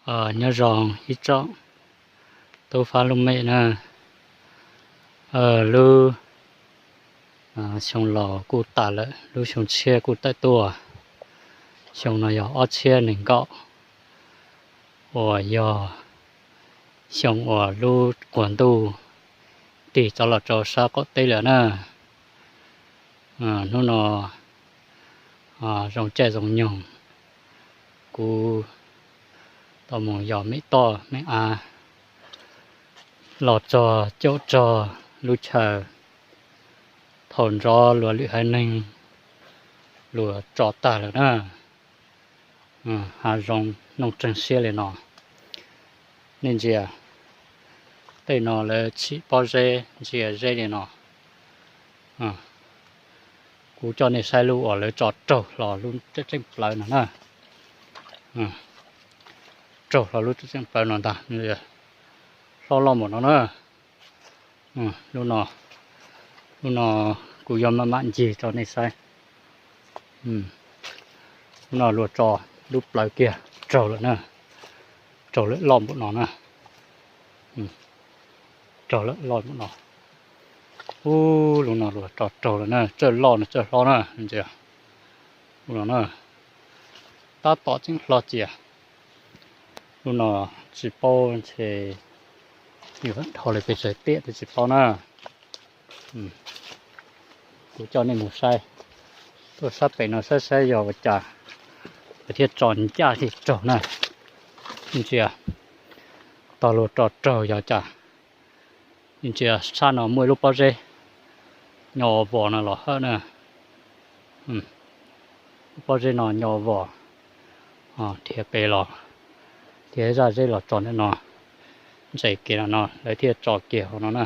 Nyob zoo ib tsoom tub fab lub mem na, lub xyoo laus kuj tas lawm, lub xyoo tshiab kuj tawm tuaj. Xyoo no yog ob txhiab nees nkaum, uas yog xyoo uas lub quas ntuj tig txog los rau sab qaum teb lawm na. Hnub no zoo caij zoo nyoog, kuv tau mus yos mem toj mem av los txog caum rog lub chaw thaum nrov luag lwm haiv neeg luag tso tag lawm na. Hav zoov nooj tseeg siab li no. Nej ntsia, tej no lawv tsim pob zeb ntsia zeb li no. Kuv coj nej saib lub uas lawv tso raug hlo lub tseem tseem plawv no na. Raug hlo lub tseem tseem plawv no ntag, hlob loj npaum no na. Lub no, lub no kuv yuav maj mam ncig rau nej saib. Lub no luag tso lub plawv kiag raug lawm na, raug lawm loj npaum no na. Raug lawm loj npaum no. Ub, lub no luag tso raug lawm na, txawj loj no txawj hlob na, ntsia. Lub no na, tab tom tseem hlob cia. Lub no tsis paub ntshe yuav dhau li pes tsawg tiam twb tsis paub na. Kuv coj nej mus saib, tuaj sab pem no saib saib yog ua cas lawv thiaj tso ncaj li raug na. Ntsia, tog luag tso raug yog cas. Ntsia sab no muaj ib lub pob zeb nyo vos no los hawm na. Lub pob zeb no nyo vos, dhia pem los, dhia zaj zeb los tso ntawm no, ntses kiag no no lawv thiaj tso kiag hauv no na.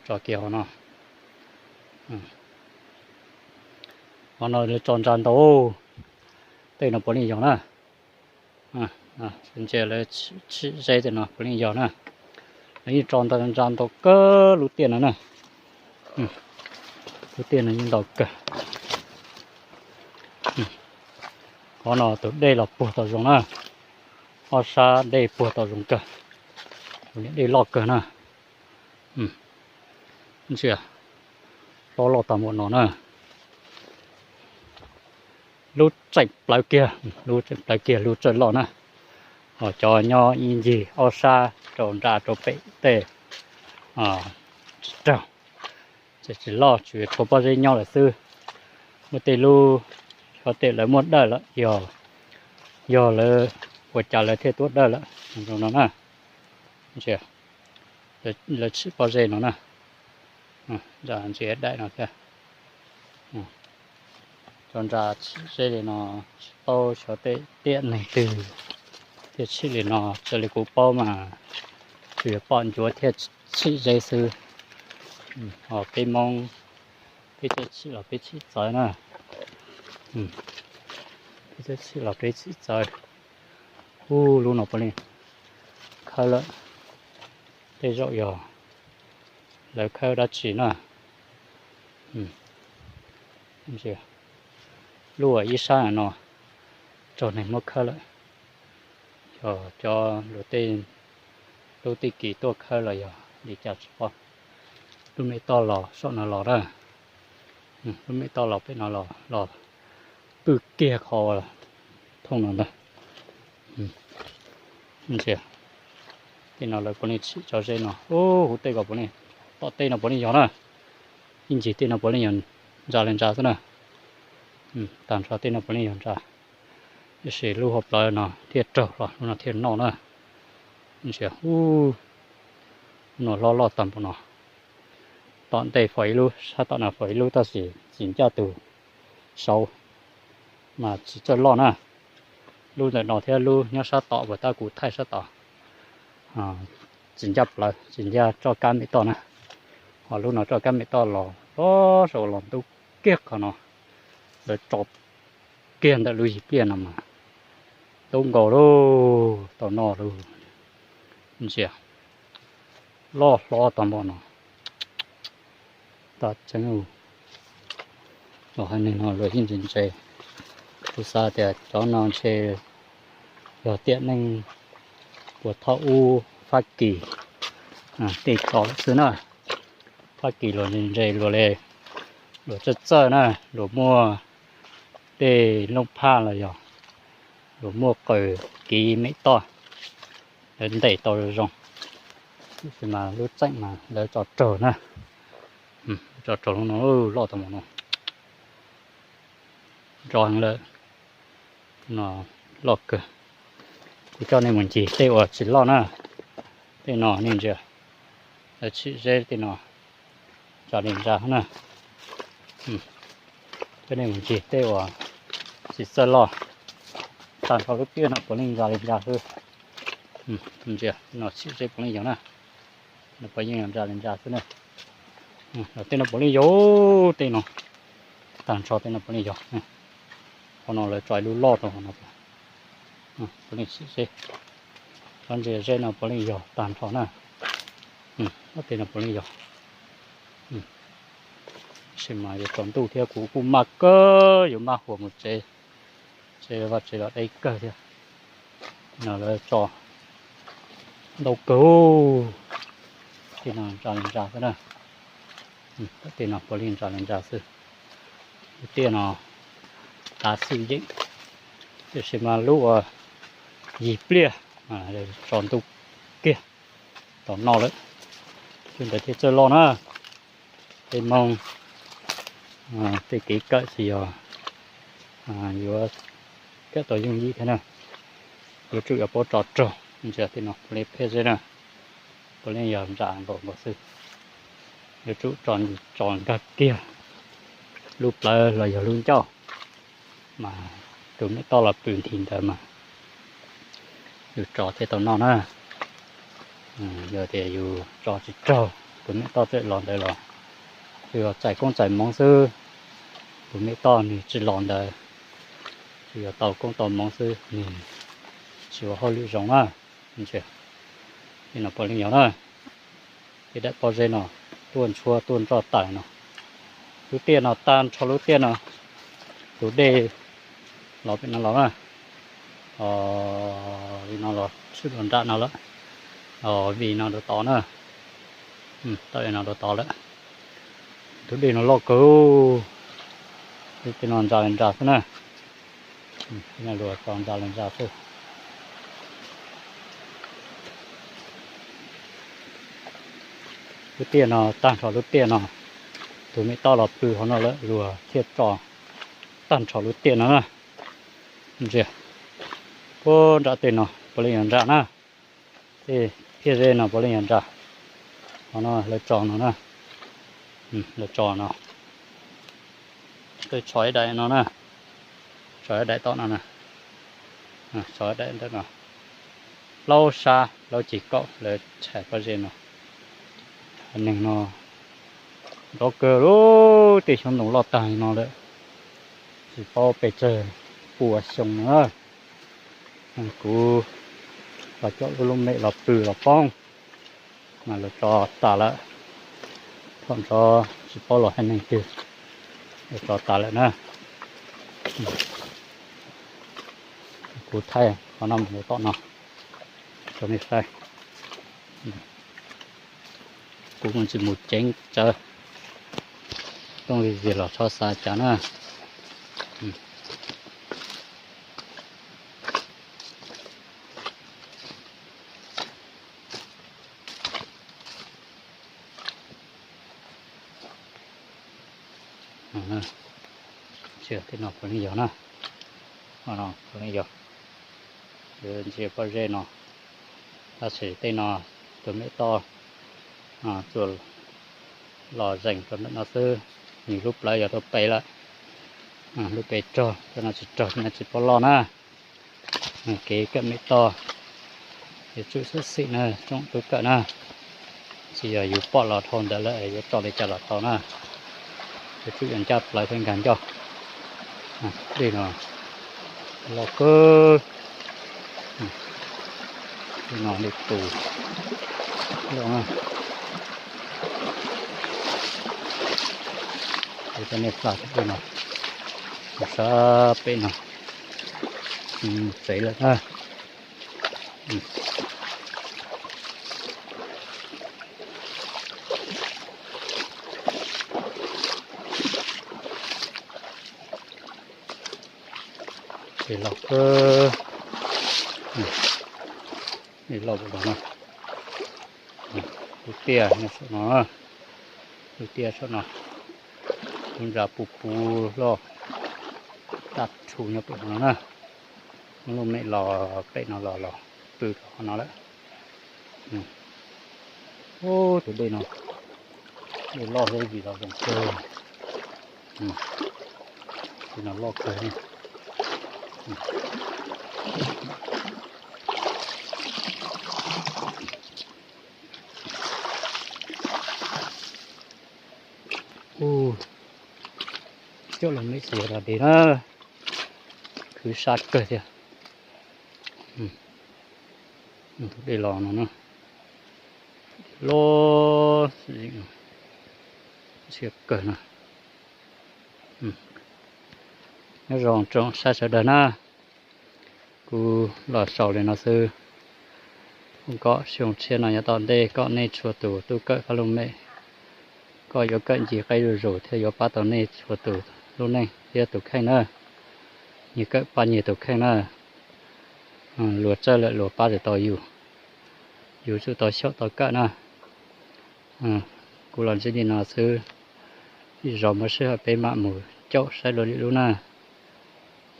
Tso kiag hauv no. Hauv no lawv tso ntsa ntau, tej no puav leej yog na. Ntsia lawv tshim zeb tej no puav leej yog na. Lawv yeej tso ntsa ntau kawg lub tiaj no na. Lub tiaj no yeej ntau kawg. Qhov no tus dej los puag tau zoo na. Ob sab dej puag tau zoo kawg. Tus niam dej loj kawg na. Ntsia, hlob loj tag npaum no na. Lub tseem plawv kiag, lub tseem plawv kiag lub txawj loj na. Ho cov nyob ib ncig ob sab rau nram rau pem tej tsis raug, tsis loj, tsuas tshuav pob zeb nyob lawm xwb. Muaj tej lub xyov tej lawv muab dawj lawm, yog lawv ua cas lawv thiaj tuaj dawj lawm zoo no na. Ntsia, lawv tshim pob zeb no na. Ntsia daim no thiab. Cov ntsa tshim zeb li no, tsis paub xyov tej tiam neeg twg thiaj tshim li no, raws li kuv paub mas tsuas yog pom ncuav thiaj tshim zeb xwb. Ho peb Hmoob, peb txawj tshim los peb tshim txawv na. Peb txawj tshim los peb tshim txawv. Ub, lub no puav leej khawb lawm, tej zaum yog lawv khawb dab tsi na. Lub uas ib sab no raug neeg muab khawb lawm, yog cov luag tej lub tej kis tuaj khawb los yog li cas tsis paub. Lub me toj los saum no los na, lub me toj los pem no los, los pw kiag qhov thooj no ntag. Ntsia, tej no lawv puav leej tshim tso zeb no, huv tej ko puav leej, tom tej no puav leej yog na, ib ncig tej no puav leej yog ntsa li ntsa xwb na. Tag nrho tej no puav leej yog ntsa, tiam sis lub hauv plawv no thiaj raug los lub no thiaj noj na. Ntsia, ub, lub no hlob loj tag npaum no. Tom ntej faus ib lub, sab tom no faus ib lub tab sis tsis ncaj tus saud mas tsis txawj loj na. Lub ntawm no thiab lub nyob sab tom uas tab kuv thaij sab tom tsis ncaj plawv, tsis ncaj txoj kab me toj na. Ho lub no txoj kab me toj los, los saum los ntub kiag qhov no, lawv tso kiag ntawm lub yim pliaj no mas ntub nkaus lauj, tau noj lauj. Ntsia, loj hlob tag npaum no. Tab tseeb, los haiv neeg no luag yeej ntse ntse. Kuv xav tias cov no ntshe Yog tiam neej puag thaum ub Fab Kis tej tso lawm xwb na. Fab Kis luag ntse ntse luag le, luag txawj txawj na, luag muaj tej looj phaj los yog luag muaj qaws kiv mem toj, lawv ntes tau zoo zoo. Tiam sis mas lub txeem mas lawv tso raug na, tso raug lub no loj tau mus no, nrov heev lawm no, loj kawg. Kuv coj nej mus ncig tej uas tsis loj na, tej no nej ntsia, lawv tsim zeb tej no ntsa li ntsa na. Coj nej mus ncig tej uas tsis txawj loj, tag nrho lub tiaj no puav leej ntsa li ntsa xwb. Ntsia no tsim zeb puav leej yog na, no puav yeej yog ntsa li ntsa xwb na. Tej no puav leej yog, tej no, tag nrho tej no puav leej yog. Qhov no lawv tso ib lub loj rau qhov no, puav leej tsim zeb. Cov ntsia zeb no puav leej yog tag nrho na. Tej no puav leej yog. Tab sis mas yuav tsaus ntuj thiab kuv kuj maj kawg, yuav maj huam mus tsev, tsev vaj tsev los deb kawg thiab. No lawv tso ntau kawg, tej no ntsa li ntsa xwb na. Tej no puav leej ntsa li ntsa xwb. Lub tiaj no tav xwm yeem, tiam sis mas lub uas yim pliaj tsaus ntuj kiag tau noj lawm, tej ntawd thiaj txawj loj na. Tej Hmoob tej kev kawm tsis yog yuav kawm tau yooj yim thiab na, yuav tsum yuav paub tso raug. Ntsia tej no puav leej phiaj zeb na, puav leej yog ntsa nkaus nkaus xwb. Yuav tsum tso nkag kiag lub plawv los yog lub ncauj, mas tus mem toj los pw nthi ntawd mas yus tso thiaj tau noj na. Yog tias yus tso tsis raug, tus mem toj txawm los ntawd los yus yog txais koob txais hmoov xwb, tus mem toj nws tsis los ntawd, tsuas yog tau koob tau hmoov xwb, nws tsis ua hauj lwm zoo na. Tej no puav leej yog na, tej daim pob zeb no tuaj ntshuab tuaj nroj tas no. Lub tiaj no tag nrho lub tiaj no, tus dej los pem no los na, li no los tshwm los nram no lawm, vim no rau tod na, tau li no rau tod lawm. Tus dej no loj kawg, tej no ntsa li ntsa xwb na. Luag tso ntsa li ntsa xwb. Lub tiaj no tag nrho lub tiaj no, tus mem toj los pw hauv no lawm luag thiaj tso tag nrho lub tiaj no na. Ntsia, puag nram tej no puav leej yog ntsa na. Tej phiaj zeb no puav leej yog ntsa. Qhov no lawv tso no na, lawv tso no, tso ib daim no na, tso ib daim tom no na, tso ib daim ntawm no, plaub sab plaub ceg kaum lawv tshais pob zeb no. Haiv neeg no nrov kawg lub tej xyoob ntoo loj tag li no lawm, tsis paub pes tsawg pua xyoo no. Kuv los coj lub lub mem los pw los poob, mas lawv tso tas lawm. Thaum nrov tsis paub los haiv neeg twg, lawv tso tas lawm na. Kuv thaij qhov no mus tom no rau nej saib. Kuv mus tsis mus ceev tsawv, tooj li zis los txhob xav cas na. Tej no puav leej yog na, puav leej yog. Ntsia pob zeb no, tab sis tej no tus mem toj tsuas los zeem rau ntawm no xwb, nws lub plawv yog rau pem lawm. Lub pem rog, tej no tsis rog, tej no tsis paub loj na. Kev kawm mem toj yuav tsum xwm xim na tsoom tub kawm na, tsis yog yus pom los dhau ntawd lawm yuav tso li cas los tau na. Yuav tsum yuav ncaj plawv thiab nkag ncauj. Dej no loj kawg, dej no li tus loj na. Kuv coj nej pom dej no, sab pem no, tsev lawm na. Ces los kawg, los no, lub tiaj saum no, lub tiaj saum no, lub ntsa puv puv loj, daj rhuv nyob pem no na. Muab lub mem los pem no los los pw rau qhov no lawm. Ub, tus dej no, dej loj thiab vim los zoo kawg. Tus no loj kawg. Ub, coj los mem xwb los deb na, khwv sab kawg thiab. Tus dej los no na, loj ntxhiab kawg na. Nyob zoo tsoom saib sawv daws na, kuv los xaus li no xwb. Foom kom xyoo tshiab no yav tom ntej kom nej txhua tus tub kawm pab lub mem, kom yuav kawm ncig qab zuj zus thiab yuav pab tau nej txhua tus lub neej thiab tus kheej na. Nyias kawm pab nyias tus kheej na. Luag txawj lawm luag pab tsis tau yus, yus tsum tau xyaum tau kawm na. Kuv los ntsib li no xwb, ib zaug muaj sij hawm peb mam mus caum saib dua lwm lub na.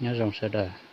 Nyob zoo sawv daws.